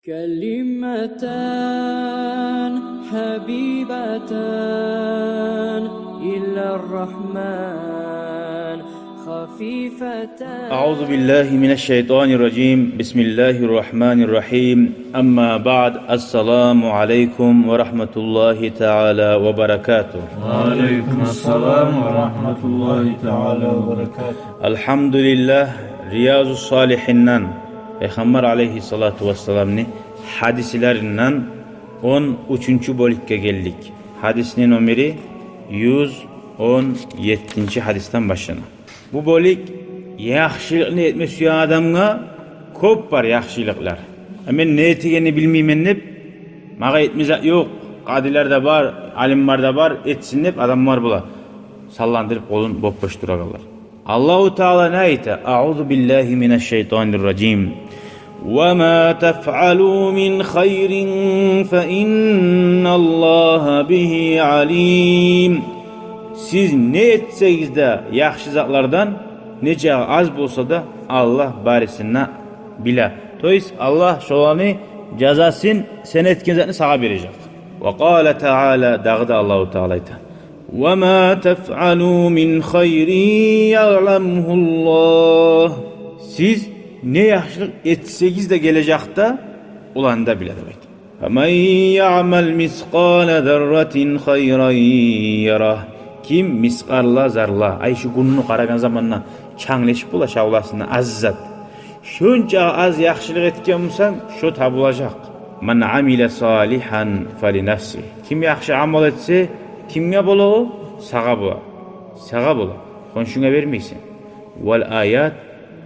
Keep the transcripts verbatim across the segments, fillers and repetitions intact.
كلمتان حبيبتان إلى الرحمن خفيفتان. أعوذ بالله من الشيطان الرجيم. بسم الله الرحمن الرحيم. أما بعد. السلام عليكم ورحمة الله تعالى وبركاته. وعليكم السلام ورحمة الله تعالى وبركاته. Алгьамдулиллагь, Риязу Салигьинден, Пайхаммар алайгьиссалату вассаламны гьадислеринден он уьчюнчю бёлюкге гелдик. Гьадисни номери юз он еттинчи гьадисден башлана. Бу бёлюк яхшылыкъны этме сюеген адамгъа кёп бар яхшылыкълар. А мен не этегенни билмеймен деп, магъа этме зат ёкъ, къадилер де бар, алимлер де бар, этсин деп адамлар бола салландырып къолун бопбош турагъанлар. Аллагьу Таала не айта? أعوذ بالله من الشيطان الرجيم. وما تفعلوا من خير فإن الله به عليم. Сиз не этсегиз де яхшы затлардан, нечакъы аз болса да, Аллагь барысын да биле. То есть Аллагь шоланы жазасын сен этген затны сагъа бережек. وقال تعالى, дагъы да Аллагьу Таала айта: وما تفعلوا من خير يعلمه الله. Сиз не яхшылыкъ этсегиз де гележекде, оланы да биле деп айта. فمن يعمل مثقال ذرة خيرا يره. Ким мискъалла зарра, ай, шу гюнню къарагъан заманда чанг лешип бола шавласына аз зат. Шонча аз яхшылыкъ этген бусанг, шо табулажакъ. من عمل صالحا فلنفسه. Ким яхшы амал этсе, кимге бола о? Сагъа бола. Сагъа бола. Хоншунга бермейсен. Вал аят,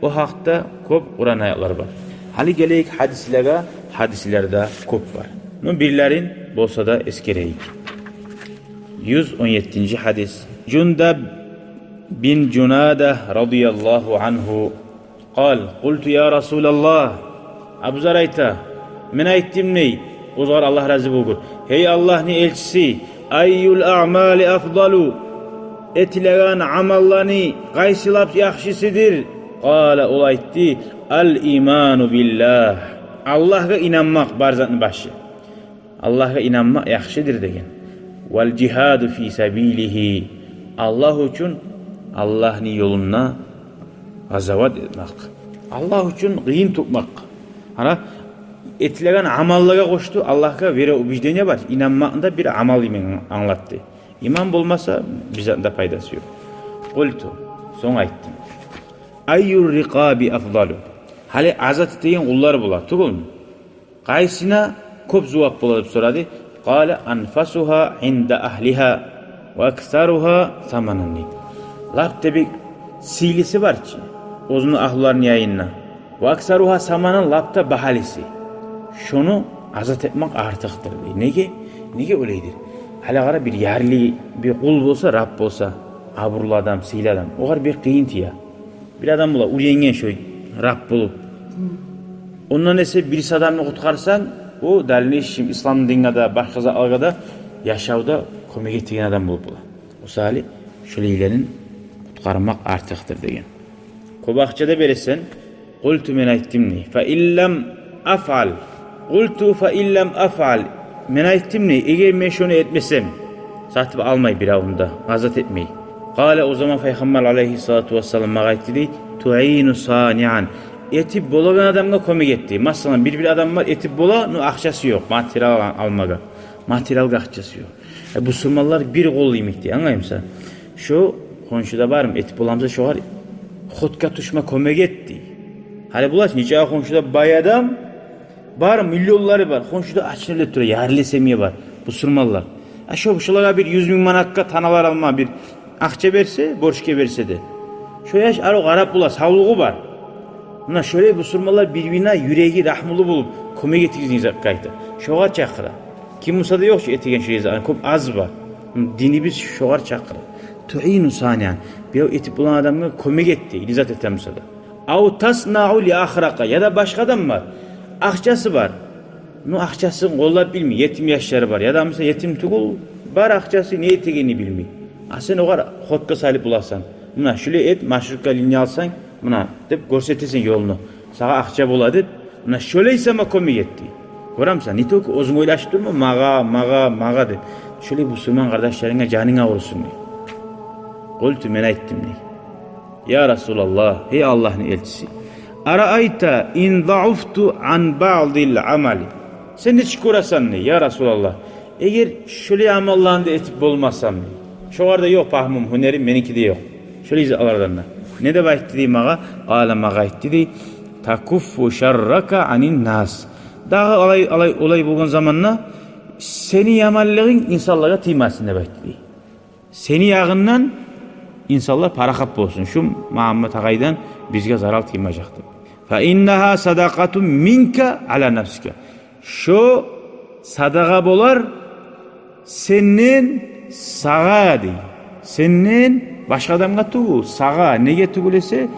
о гьакъда кёп Къуран аятлар бар. Гьали гелейик гьадислеге, гьадислер де кёп бар. Ну, бирлерин болса да эсгерейик. Юз он еттинчи гьадис. Жундаб бин Жунада радияллагьу ангьу къала: قلت يا رسول الله. Абузар айта: мен айтдым дей, огъар Аллагь рази болгъур: гьей Аллагьны элчиси, أي الأعمال أفضل؟ Этилеген амалланы къайсы лап яхшысыдыр? Къала, ол айтды: الإيمان بالله. Аллагьгъа инанмакъ бар затны башы. Аллагьгъа инанмакъ яхшыдыр деген. والجهاد في سبيله. Аллагь учун, Аллагьны ёлунда къазават этмек. Аллагь учун къыйын тутмакъ. Ана, этилеген амаллагъа къошду, Аллагьгъа вероубеждение бар. Инанмакъны да бир амал йимик англатды. Иман болмаса, бир затны да пайдасы ёкъ. قلت, сонг айтдым: أي الرقاب أفضل؟ Гьали азат этеген къуллар бола тюгюлмю? Къайсына кёп зувап бола деп сорады. قال: أنفسها عند أهلها وأكثرها ثمنا. Лап да бек сыйлысы бар чы оьзюню агьлюлерини янында. وأكثرها ثمنا, лап да багьалысы. Шону азат этмек артыкъдыр дей. Неге? Неге олайдыр? Гьали къара, бир ярлы, бир къул болса, раб болса, абурлу адам, сыйлы адам, огъар бек къыйын тие. Бир адам бола уьйренген шо раб болуп. Ондан эсе бириси адамны къутгъарсанг, о дальнейшем ислам динге де, башгъа затлагъа да, яшавда кёмек этеген адам болуп бола. О саялы шолайланы къутгъармакъ артыкъдыр деген. Кёп акъча да бересен, قلت, мен айтдым дей, فإن لم أفعل. قلت: فإن لم أفعل. Мен айтдым дей, эгер мен шону этмесем, сатып алмай бир авунда, азат этмей. قال, о заман Пайхаммар алайгьиссалату вассалам магъа айтды дей: تعين صانعا. Этип болагъан адамгъа кёмек эт дей. Масала, бир-бир адам бар, этип бола, но акъчасы ёкъ материал алмагъа. Материалгъа акъчасы ёкъ. Э, бусурманлар бир къол йимик дей, англаймысан? Шо хоншуда бармы, этип боламыса, шогъар хотгъа тюшме кёмек эт дей. Гьали булай, нече хоншуда бай адам бар, миллионлары бар, хоншуда ач деп тура, ярлы семья бар, бусурманлар. А шо, шолагъа бир юз минг манатгъа таналар алма бир акъча берсе, борчгъа берсе де, шо яш арив къарап бола, савлугъу бар. Муна шолай бусурманлар бир-бирине юреги рагьмулу болуп, кёмек этигиз деген затгъа айта. Шогъар чакъыра. Ким буса да ёкъ чу этеген шолай затны, кёп аз бар. Динибиз шогъар чакъыра. تعين صانعا. Бирев этип болагъан адамгъа кёмек эт дей, или зат этемиса да. أو تصنع لأخرق. Яда башгъа адам бар. Акъчасы бар. Ну, акъчасын къоллап билмей, етим яшлары бар. Яда, мисал, етим тюгюл, бар акъчасы, не этегенни билмей. А сен огъар хотгъа салып боласан. Муна, шулай эт, маршрутка линия алсанг, муна, деп гёрсетесен ёлну. Сагъа акъча бола деп, муна, шолай сама кёмек эт дей. Гёремисен, не только оьзюнг ойлашып турма, магъа, магъа, магъа деп. Шолай бусурман къардашларынга жанынг авруйсун дей. Къулту, мен айтдым дей. Я Расулаллагь, гьей Аллагьны элчиси. Араайта ин заафту ан баъдил амали. Сен нечик гёресен дей, я Расулаллагь, эгер шолай амалланы да этип болмасам дей. Шогъар да ёкъ пагьмум, гьюнерим меники де ёкъ. Шолай затлардан да. Не деп айтды дей магъа? Къала, магъа айтды дей. Такуффу шаррака анин нас. Дагъы алай, алай, олай болгъан заманда сени яманлыгъынг инсанлагъа тиймесин деп айтды дей. Сени ягъынгдан инсанлар парахат болсун. Шу Магьаммат агъайдан бизге зарал тиймежек деп. Фа иннагьа садакъатун минка ала нафсика. Шо садагъа болар сенден сагъа дей. Сенден башгъа адамгъа тюгюл, сагъа. Неге тюгюл эсе,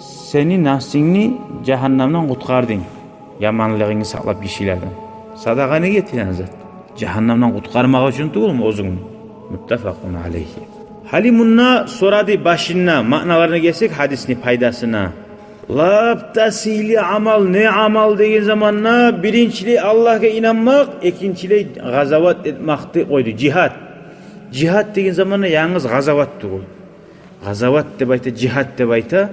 сени нафсингни жагьаннамдан къутгъардынг. Яманлыгъынгны сакълап гишилерден. Садагъа неге этилеген зат? Жагьаннамдан къутгъармакъ учун тюгюлмю оьзюнгню? Муттафакъун алейгьи. Гьали мунда сорады башында, маъналарына гелсек, гьадисни пайдасына. Лап да сыйлы амал, не амал деген заманда, биринчилей Аллагьгъа инанмакъ, экинчилей гъазават этмекни къойду. Жигьад. Жигьад деген заманда янгыз гъазават тюгюл. Гъазават деп айта, жигьад деп айта.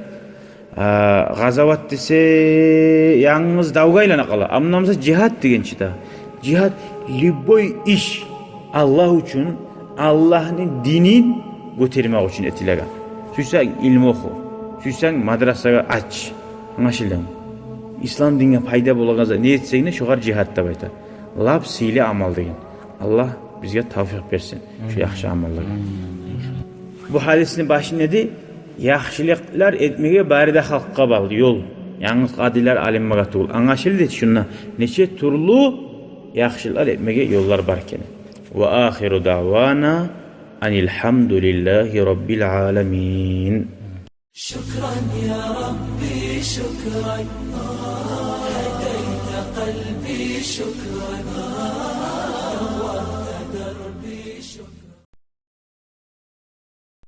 А, гъазават десе, янгыз давгъа айлана къала. Амма муна жигьад деген чи да. Жигьад — любой иш Аллагь учун, Аллагьны динин гётермек учун этилеген. Сюйсенг илму оху, сюйсенг мадрасагъа ач. Англашылдымы? Ислам динге пайда болагъан зат не этсенг де, шогъар жигьад деп айта. Лап сыйлы амал деген. Аллагь бизге тавфикъ берсин шу яхшы амаллагъа. Бу гьадисни башында дей, яхшылыкълар этмеге бары да халкъгъа бакъ ёл. Янгыз къадилер, алимлеге тюгюл. Англашылды шунда нече тюрлю яхшылыкълар этмеге ёллар бар экени. Ва ахиру даъвана анил гьамдулиллагьи раббил аламин. شكرا يا ربي، شكرا. هديت قلبي، شكرا. نورت دربي.